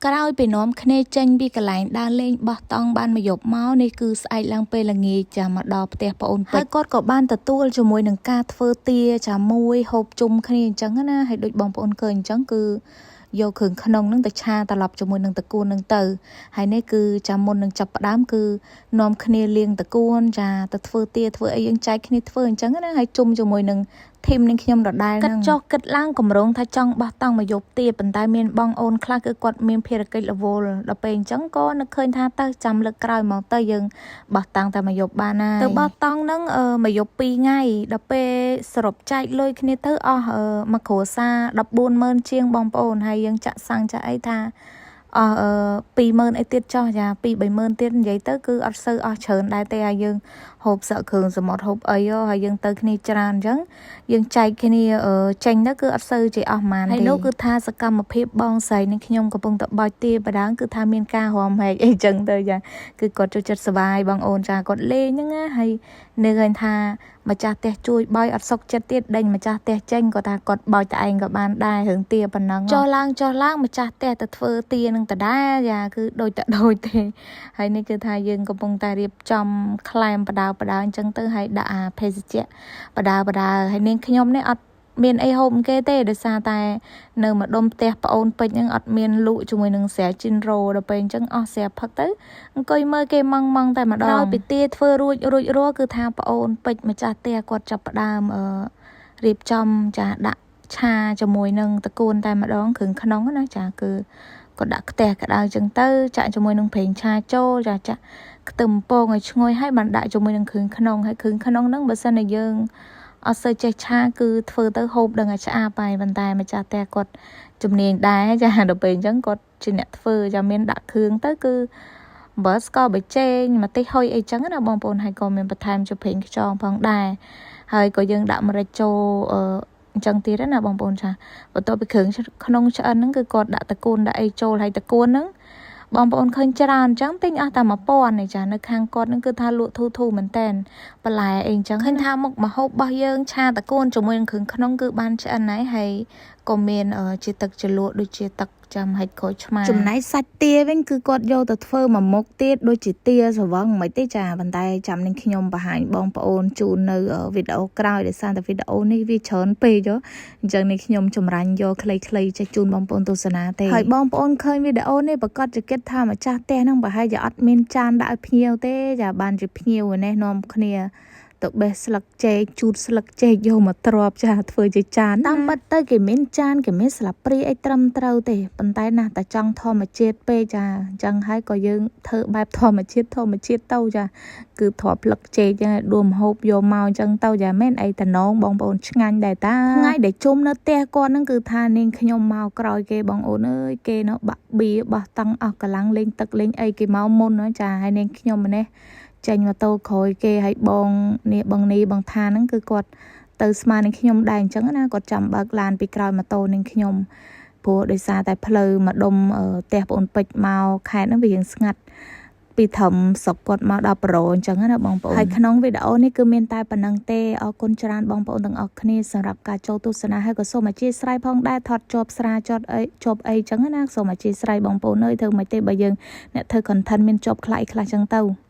ក្រោយពីនាំគ្នាចេញពីកន្លែងដើរលេងបោះតង់បានមួយយប់មកនេះគឺស្អែកឡើងពេលល្ងាចចាមកដល់ផ្ទះប្អូនពេជ្រហើយគាត់ក៏បានទទួលជាមួយនឹងការធ្វើទាចាមួយហូបជុំគ្នាអញ្ចឹងណាហើយដូចបងប្អូនឃើញអញ្ចឹងគឺយកគ្រឿងក្នុងនឹងទៅឆាត្រឡប់ជាមួយនឹងត្រកួននឹងទៅហើយនេះគឺចាំមុននឹងចាប់ផ្ដើមគឺនាំគ្នាលាងត្រកួនចាទៅធ្វើទាធ្វើអីយើងចែកគ្នាធ្វើអញ្ចឹងណាហើយជុំជាមួយនឹង team នឹងខ្ញុំដដែលហ្នឹងគិតចុះគិតឡើងកម្រងថាចង់បោះតង់មកយប់ទៀតប៉ុន្តែមានបងអូនខ្លះគឺគាត់មានភារកិច្ចរវល់ដល់ពេលអញ្ចឹងក៏នឹកឃើញថាទៅចាំលើកក្រោយមកទៅយើងបោះតង់តែមួយយប់បានហើយទៅបោះតង់ហ្នឹងមួយយប់2ថ្ងៃដល់ពេលសរុបចែកលុយគ្នាទៅអស់មួយគ្រួសារ140000ជាងបងប្អូនហើយយើងចាក់សាំងចាក់អីថាអស់អឺ20000អីទៀតចោះចា2 30000ទៀតនិយាយទៅគឺអត់សូវអស់ច្រើនដែរទេហើយយើងហូបសឹកគ្រឿងសមុទ្រហូបអីហើយយើងទៅគ្នាច្រើនអញ្ចឹងយើងចែកគ្នាចេញទៅគឺអត់សូវជាអស់ម៉ានទេហើយនោះគឺថាសកម្មភាពបងស្រីនឹងខ្ញុំកំពុងតែបោចទាបដាងគឺថាមានការរំហែកអីចឹងទៅចាគឺគាត់ចូលចិត្តសប្បាយបងអូនចាគាត់លេងហ្នឹងណាហើយនៅឃើញថាម្ចាស់ផ្ទះជួយបោយអត់សុខចិត្តទៀតដេញម្ចាស់ផ្ទះចេញគាត់ថាគាត់បោចតែឯងក៏បានដែររឿងទាប៉ុណ្ណឹងចុះឡើងចុះឡើងម្ចាស់ផ្ទះទៅធ្វើទានឹងដដែលយ៉ាគឺដូចតែដូចទេហើយនេះគឺថាយើងកំពុងតែរៀបចំក្លែមបដាបដាអញ្ចឹងទៅហើយដាក់អាភេសជ្ជៈបដាបដាហើយនាងខ្ញុំនេះអត់មានអីហូបគេទេដោយសារតែនៅម្ដុំផ្ទះប្អូនពេជ្រហ្នឹងអត់មានលក់ជាមួយនឹងស្រាជីនរ៉ូដល់ពេលអញ្ចឹងអស់ស្រាផឹកទៅអង្គុយមើលគេម៉ងម៉ងតែម្ដងក្រោយពីទាធ្វើរួចរួចរាល់គឺថាប្អូនពេជ្រម្ចាស់ផ្ទះគាត់ចាប់ផ្ដើមអឺរៀបចំចាដាក់ឆាជាមួយនឹងតកួនតែម្ដងគ្រឿងក្នុងណាចាគឺក៏ដាក់ខ្ទះក្តៅចឹងទៅចាក់ជាមួយនឹងប្រេងឆាចូលចាចាក់ខ្ទឹមពងឲ្យឈ្ងុយហើយបានដាក់ជាមួយនឹងគ្រឿងក្នុងហើយគ្រឿងក្នុងហ្នឹងបើសិនជាយើងអត់សូវចេះឆាគឺធ្វើទៅហូបដឹងឲ្យឆ្អាបហើយប៉ុន្តែម្ចាស់ផ្ទះគាត់ជំនាញដែរចាដល់ពេលអញ្ចឹងគាត់ជាអ្នកធ្វើចាមានដាក់គ្រឿងទៅគឺអំបិលស្ករប៊ីចេងម្ទេសហុយអីចឹងណាបងប្អូនហើយក៏មានបន្ថែមជាប្រេងខ្យងផងដែរហើយក៏យើងដាក់ម្រេចចូលអឺអញ្ចឹងទៀតណាបងប្អូនចាបន្ទាប់ពីគ្រឿងក្នុងឆ្អិនហ្នឹងគឺគាត់ដាក់តកូនដាក់អីចូលហើយតកូនហ្នឹងបងប្អូនឃើញច្រើនអញ្ចឹងទិញអស់តែ1000នេះចានៅខាងគាត់ហ្នឹងគឺថាលក់ធូរធូរមែនតែនបន្លែអីអញ្ចឹងឃើញថាមុខម្ហូបរបស់យើងឆាតកូនជាមួយនឹងគ្រឿងក្នុងគឺបានឆ្អិនហើយហើយក៏មានជាទឹកជ្រលក់ដូចជាទឹកចាំហិចក្រូចឆ្មាចំណែកសាច់ទាវិញគឺគាត់យកទៅធ្វើមួយមុខទៀតដូចជាទាស្រវឹងមិនទេចាប៉ុន្តែចាំនឹងខ្ញុំបង្ហាញបងប្អូនជូននៅវីដេអូក្រោយដោយសារតែវីដេអូនេះវាច្រើនពេកអញ្ចឹងនេះខ្ញុំចម្រាញ់យកខ្លីៗចេះជូនបងប្អូនទស្សនាទេហើយបងប្អូនឃើញវីដេអូនេះប្រកាសជាគិតថាម្ចាស់ផ្ទះហ្នឹងប្រហែលជាអត់មានចានដាក់ឲ្យភ្ញៀវទេចាបានជាភ្ញៀវនេះនាំគ្នាទៅបេះស្លឹកចេកជូតស្លឹកចេកយកមកទ្រាប់ចាធ្វើជាចានតាមពិតទៅគេមានចានគេមានស្លាបព្រាអីត្រឹមត្រូវទេប៉ុន្តែណាស់តែចង់ធម្មជាតិពេកចាអញ្ចឹងហើយក៏យើងធ្វើបែបធម្មជាតិធម្មជាតិទៅចាគឺទ្រាប់ស្លឹកចេកចឹងដួមហូបយកមកអញ្ចឹងទៅចាមែនអីតំណងបងប្អូនឆ្ងាញ់ដែរតាថ្ងៃដែលជុំនៅផ្ទះគាត់ហ្នឹងគឺថានាងខ្ញុំមកក្រោយគេបងអូនអើយគេនៅបាក់បៀបោះតង់អស់កម្លាំងលេងទឹកលេងអីគេមកមុនចាហើយនាងខ្ញុំម្នេះចេញម៉ូតូក្រោយគេឲ្យបងនេះបងនេះបងថាហ្នឹងគឺគាត់ទៅស្មើនឹងខ្ញុំដែរអញ្ចឹងណាគាត់ចាំបើកឡានពីក្រោយម៉ូតូនឹងខ្ញុំព្រោះដោយសារតែផ្លូវម្ដុំផ្ទះប្អូនពេជ្រមកខេត្តហ្នឹងវារៀងស្ងាត់ពីធំស្រុកគាត់មកដល់ប្រូអញ្ចឹងណាបងប្អូនហើយក្នុងវីដេអូនេះគឺមានតែប៉ុណ្្នឹងទេអរគុណច្រើនបងប្អូនទាំងអស់គ្នាសម្រាប់ការចូលទស្សនាហើយក៏សូមអធ្យាស្រ័យផងដែរថតជាប់ស្រាជាប់អីជាប់អីចឹងណាសូមអធ្យាស្រ័យបងប្អូនអើយធ្វើមិនទេបើយើងអ្នកធ្វើ content មានជាប់ខ្លះខ្លះចឹងទៅ។